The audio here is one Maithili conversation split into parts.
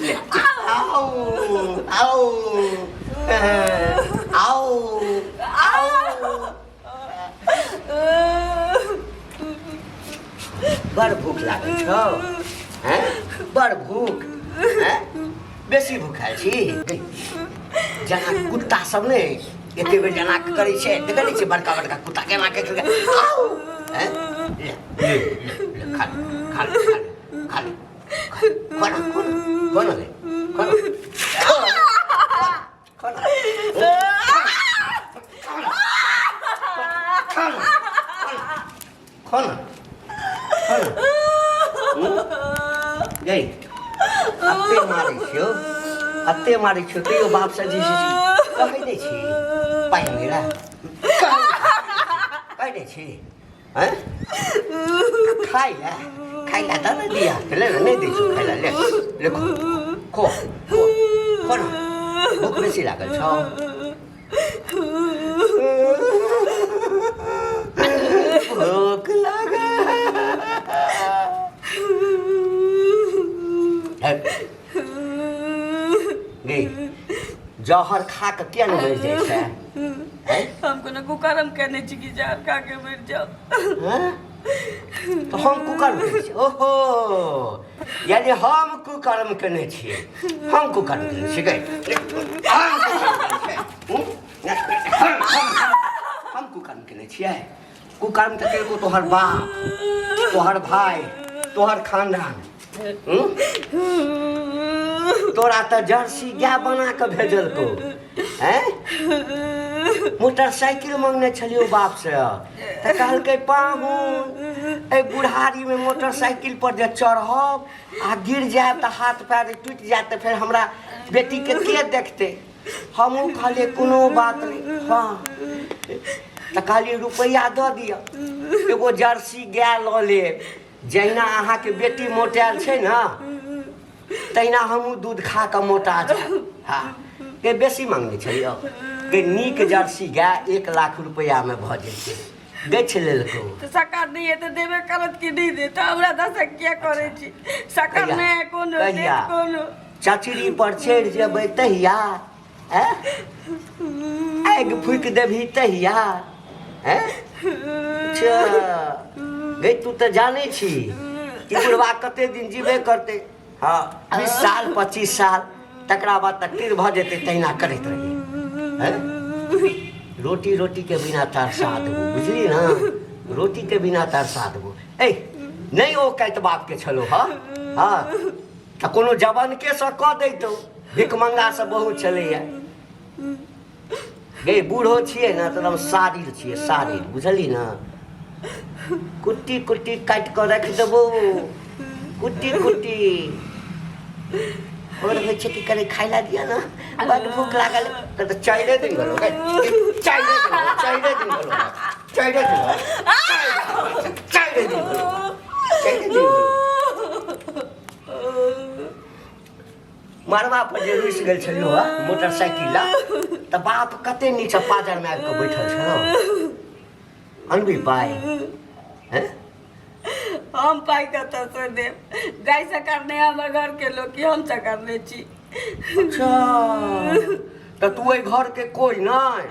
ले आउ आउ आउ आउ। बड़ भूख लागल छौ हैं? बड़ भूख हैं? बेसी भूखायल छी जेना कुत्ता सब ने एते बेर जेना करै छै देखै नहि छियै बड़का बड़का कुत्ता केना के आउ हैं? ले ले ले ले खा ले खा ले खा ले खा ले खा ना खो ना खो ना ले खो ना खो ना खो ना खो ना खो ना गई अते मारै छियौ अते मारै छियौ तैयो बापसँ जे छै से कहै नहि छी पाइ मेरा कहै नहि छी आँय खाइ लए खाइ लए दऽ ने दिया ले ने नहि दै छियौ खाइ लए ले ले खो खो खो खो ने भूख बेसी लागल छौ भूख लागल। गे जहर खा कऽ किया नहि मरि जाइ छै हैं? हम कोनो कुकर्म केने छी कि जहर खा के मरि जाउ हैं? तऽ हम कुकर्म केने छी ओहो यानी हम कुकर्म केने छियै हम कुकर्म केने छियै गै हम कुकर्म केने छियै हूँ? हम कुकर्म केने छियै कुकर्म तऽ केलको तोहर बाप तोहर भाय तोहर खानदान हूँ? तोरा तऽ जर्सी गाय बना कऽ भेजलको हैं मोटरसाइकिल मंगने छलियौ बापसँ तऽ कहलकै पाहुन एहि बुढ़ारीमे मोटरसाइकिल पर जे चढ़ब आ गिर जायब तऽ हाथ पैर टूटि जायत तऽ फेर हमरा बेटीके के देखतै हमहूँ कहलियै कोनो बात नहि हँ तऽ कहलियै रुपैआ दऽ दिअ एगो जर्सी गाय लऽ लेब जहिना अहाँके बेटी मोटायल छै ने तहिना हमहूँ दूध खा कऽ मोटा जायब हँ गे बेसी मांगने छलियौ गे नीक जर्सी गाय 1 लाख रुपैआमे भऽ जेतै गछि लेलकौ। तऽ सरकार नहि तऽ देबे करत कि नहि देत हमरा दशा किया करै छी सरकार कहिया? नहि कोनो देत कहिया? कोनो चचरी पर चढ़ि जेबै तहिया ऐं आगि फूकि देबही तहिया ऐं अच्छा गै तू तऽ जानै छी कि बुढ़वा कते दिन जीबे करतै हँ 20 साल 25 साल तकरा बाद तऽ टीर भऽ जेतै तहिना करैत रही हैं? रोटी रोटीके बिना तरसा देबो बुझली ने रोटीके बिना तरसा देबो ए नहि ओ काटि बापके छलो हँ हँ तऽ कोनो जवानके सँ कऽ दैतौ भिखमंगा सब बहुत छलैया गे बूढ़ो छियै ने तऽ एकदम सारिल छियै सारिल बुझली ने कुट्टी कुट्टी काटि कऽ राखि देबो कुट्टी कुट्टी आओर होइ छै कि कनि खाइ लए दिअ ने बड भूख लागल तऽ चारिए दिन भेलो गे चारिए दिन भेलो चारिए दिन भेलो चारिए दिन भेलो चारिए दिन भेलो चारिए दिन भेलो मरबा पर जे रुसि गेल छलियौ हँ मोटरसाइकिल लए तऽ बाप कते नीचा पाजरमे आबि कऽ बैठल छलौ अनबी पाइ हैं हम पाइ कतऽसँ देब गाय सकारने हमर घरके लोक कि हम सकारने छी अच्छा तऽ तू एहि घरके कोइ नहि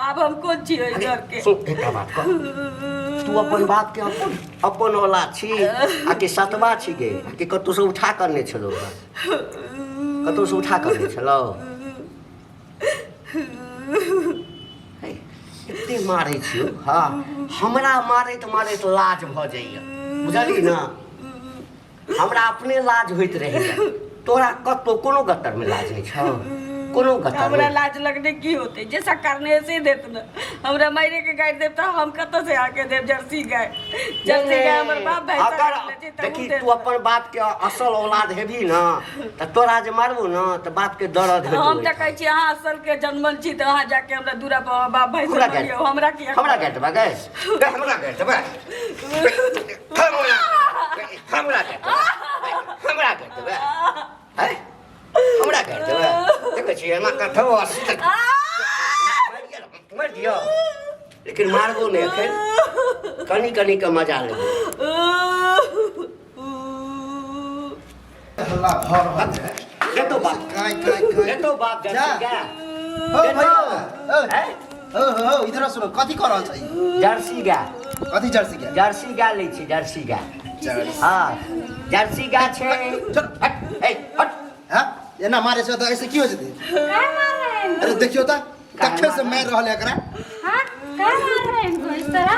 आब हम कोन छी ओहि घरके सुन एकटा बात कह तू अपन बाप के अपन अपन औलाद छी आ कि सतबा छी गे आ कि कतौ से उठा करने छलौ हँ कतौ से उठा करने छलौ हे, एते मारै छियौ हँ हमरा मारैत मारैत लाज भऽ जाइए बुझली ने हमरा अपने लाज होइत रहैए तोरा कतौ कोनो गत्तरमे लाज नहि छौ कोनो गत्तर हमरा नहि लाज लगने की होते जे सरकार ने ऐसे देत न हमरा मारे के गाय देब त हम कतऽ से आके देब जर्सी गाय जर्सी गाय हमर बाप भाई अगर देखी तू अपन बाप के असल औलाद हेबी न तऽ तोरा जे मारबू न तऽ बाप के दर्द हेतौ हम तऽ कहै छी अहाँ असल के जन्मल छी तऽ अहाँ जाके हमरा दूरा पर बाप भाई हमरा से गारि मारियौ हमरा किया हमरा गारि देबा गै गै हमरा गारि देबा हमरा हमरा गारि देबा हमरा गारि देबा हैं हमरा गारि देबा देखै छी एना कथो मारि दियौ लेकिन मारबो नहि एखन कनि कनि के मजा लेबो हल्ला भऽ रहल है। देतो बाप। काय काय काय देतो बाप जा। जर्सी गाय। हो भैया हो हैं? हो हो इधर सुनो कथी कर रहल छै जर्सी गाय। कथी जर्सी गाय? जर्सी गाय लै छी, जर्सी गाय। जर्सी। हाँ, जर्सी गाय छै। चल हट, ए, हट। हां एना मारे छै त ऐसे की हो जेतै? काहे मार रहे हैं इनको? अरे देखियो त कखे से मार रहल है एकरा। हाँ, काहे मार रहे हैं इनको इस तरह?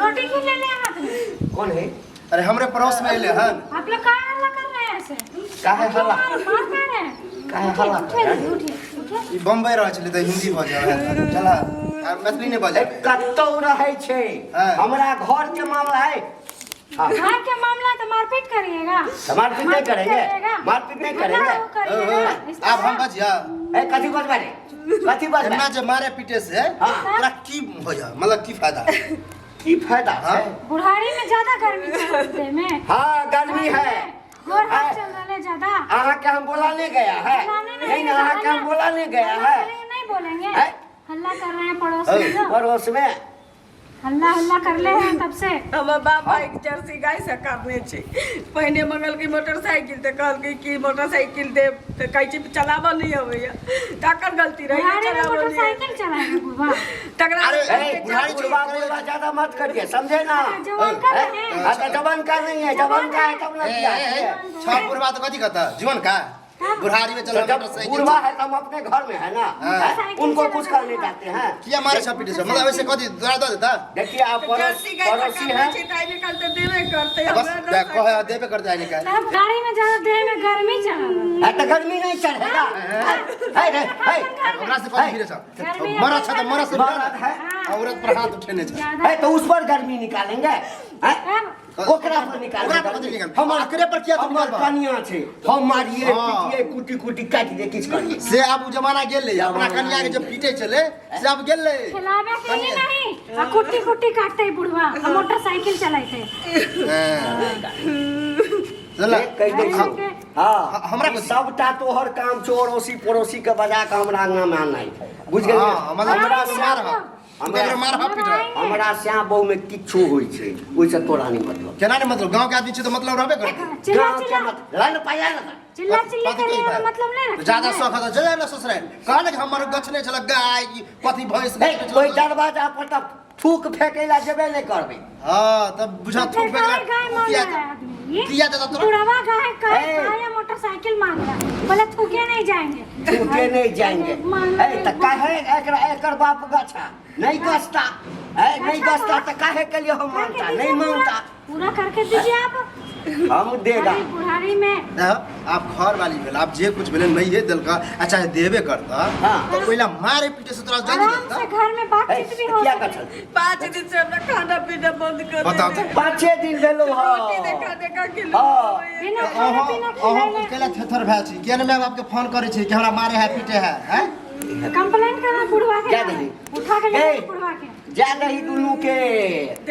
रोटी क्यों ले लिया हाथ में? कौन है? अरे हमरे पड़ोस में एले हन। आप लोग काहे हल्ला कर रहे हैं ऐसे? काहे हल्ला? मार मार काहे रहे हैं? काहे उठिए, हल्ला उठिए कर रहे हैं? उठिए उठिए। ई बम्बई रहै छलै त हिंदी बजै है। चल आ मैथिली नहीं बजै। ए, कतौ रहै छै। हाँ। हमरा घर के मामला है। हाँ। घर के मामला तो मारपीट करिएगा। तो मारपीट नहीं करेंगे। करिएगा। मारपीट नहीं हल्ला करेंगे। वो करिएगा। इस आब हम तरह। बजिया। ए, कथी बजबै रे? कथी बजबै? एना जे मारे पीटे से हाँ। तोरा की हो जा, मतलब की फायदा? की फायदा हाँ? है? बुढ़ारी में ज्यादा गर्मी चलते में। हाँ, गर्मी है। गोर हाथ चल रहा है ज्यादा। अहाँ के हम बोलाने गया है। बुलाने नहीं नहीं, अहाँ के हम हल्ला- बोलाने गया हल्ला है। करेंगे, नहीं बोलेंगे। हैं? हल्ला कर रहे हैं पड़ोस में जो। पड़ोस में हल्ला हल्ला कर ले हैं तब से। हमर बाप एक जर्सी गाय से करने छै। पहिने मंगलकै मोटरसाइकिल तऽ कहलकै कि मोटरसाइकिल देब तऽ कहै छै चलाबऽ नहि अबैया, तकर गलती रहै बुढ़ारी में चलाबऽ नहि। मोटरसाइकिल चलाएंगे बुढ़वा। तकरा अरे, ए, बुढ़ारी बुढ़वा छै, बुढ़वा ज्यादा मत करिए, समझे ना? जवान का है। हाँ, तो जवान का नहीं है, जवान का है तब ना ए, किया ए, ए, है। छह बुढ़वा तो कथी कहता जीवन का बुढ़ारी में तो चला जब मोटरसाइकिल। बुढ़वा है तो हम अपने घर में है ना, हाँ। हैं? उनको कुछ करने जाते हैं। किया मारे छह पीटे से, मतलब ऐसे कथी दौड़ा दे देता? देखिए आप पड़ोस, जर्सी गाय से पड़ोसी करने हैं। छै तऽ आइ निकाल तऽ देबे करतै। बस हमरा देख, कहे देबे करते आइ निकाल। तब गाड़ी में ज्यादा देह में गर्मी चढ़ा। है तो गर्मी नहीं चढ़ेगा। है, है, है, ओकरा से कथी फिरे छ? गर्मी मरद छ त मरद से मरद है। औरत पर हाथ उठेने छ। ज्यादा। है तो उस पर गर्मी निकालेंगे, हैं? तब ओकरा पर निकालेंगे। ओकरा पर कथी निकालबै? हमर एकरे पर किया तू हमर निकालबा? कनिया छै, हम मारिए हाँ। पीटिए कुटी कुटी काटि दे किछु करिए। से आब उ जमाना गेलै, अपना कनिया के जब पीटे छलै से आब गेलै। खिलावे के ही नहीं आ कुट्टी कुट्टी काटते है बुढ़वा आ मोटरसाइकिल चलाते। चल कहि दै छी। हाँ, हमरा ई सबटा तोहर काम छौ, अड़ोसी पड़ोसी के बजा के हमरा अंगना मे आननाइ छै, बुझि गेलियै? हाँ, मतलब हमरा तू मार हक। तू ककरो मार हक पीट हक। हमरा श्याम बहू में किछु होइ छै, ओहिसँ तोरा नहि मतलब। केना नहि मतलब? गांव के आदमी छै तऽ मतलब रहबे करतै। चिल्ला गाँव के चिल्ला मत लन पाया ना। चिल्ला चिल्ली कथी करे कही वाला भाई? मतलब नहीं रखते ज्यादा हैं। शौक है तऽ चल ना ससुराल। कहल कि हमर गछ नहि छल गाय कथी भैंस ए, गछ नहि छल। ओहि दरवाजा पर तऽ थूक फेकै ला जेबे नहि करबै। हाँ तब बुझा तो फिर थूक फेकला। गाय गाय मांग किया रहा है आदमी ये किया देता तोरा? बुढ़वा गाय गाय ए। गाय या मोटरसाइकिल मांग रहा है, बोले थूके नहीं जाएंगे। थूके नहीं जाएंगे। मांग ए, तऽ काहे एकरा एकर बाप गछा नहीं गछता? ए, नहीं अच्छा, गछता तऽ काहे के लिए हम करके मानता? दीजिए नहीं पूरा- मानता। पूरा करके दीजिए आप। हम देगा। अरे बुढ़ारी में देखो, आप घर वाली भेल, आप जे कुछ भेल नहीं देलका, आ चाहे देबे करता हाँ। तो पहिला मारे पीटे से तोरा जल्दी आराम देता। से घर में ए, बातचीत भी हो किया सके। गछल? 5 दिन से हमरा खाना पीना बंद कर बताओ देने। तो। 5 दिन भेलो हँ। रोटी देखा देखा के लोग हाँ। अबैया। बिना खाना पीना अहाँ खिलाइले केला थेथर भए छी, किया ने माय बाप के फोन करै छी कि हमरा मारे है पीटे है, हैं? कंप्लेन करना बुढ़वा के जा नाम। दही। उठा के ले ए। जाओ बुढ़वा के। जा दही दुनू के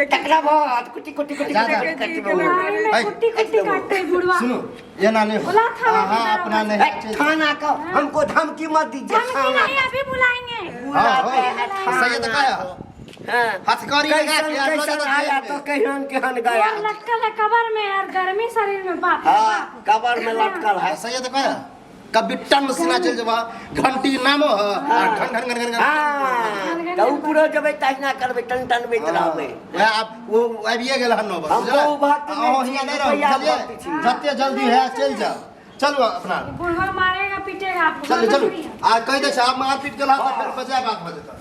तकरा बाद कुटी कुटी कुटी जा, कुटी जा। काटि देबो। बुढ़ारी में ऐ, कुट्टी कुट्टी काटते हैं बुढ़वा। सुनू एना नहीं हो। बोला थाना हाँ के अपना दरोगा। नहीं ए, थाना का हमको धमकी मत दीजिए। धमकी थाना नहीं, अभी बुलाएंगे। हाँ, बुलाते हैं हाँ। सही तो थाना कहा। को। हाँ। हथकड़ी लगा कैसन के यार, कैसन लगा आया जेल तो में। केहन केहन गया। वो लटकल है कबर में और गर्मी शरीर में, बाप रे हाँ, बाप। कबर में लटकल है। सही तो कहा। कभी टन सीना चल जबा घंटी नामो है आ घन घन घन घन घन। हाँ, तऽ ऊपरो जेबै तहिना करबै, टन टन बैत रहबै। वएह आब वो आबिए गेल हन 9 बजे। हम बुझलियै? बहु भक्त नहि अहाँ छी, हियाँ नहि रहू, रुपैआ बुझलियै? भक्त छी। जते जल्दी है चलि जाउ, चलू अपना। बुढ़वा मारेगा पीटेगा आपको। चलू चलू समझ आ कहि दै छै आब मारपीट केला तऽ फेर बजाय बात भऽ जेतै।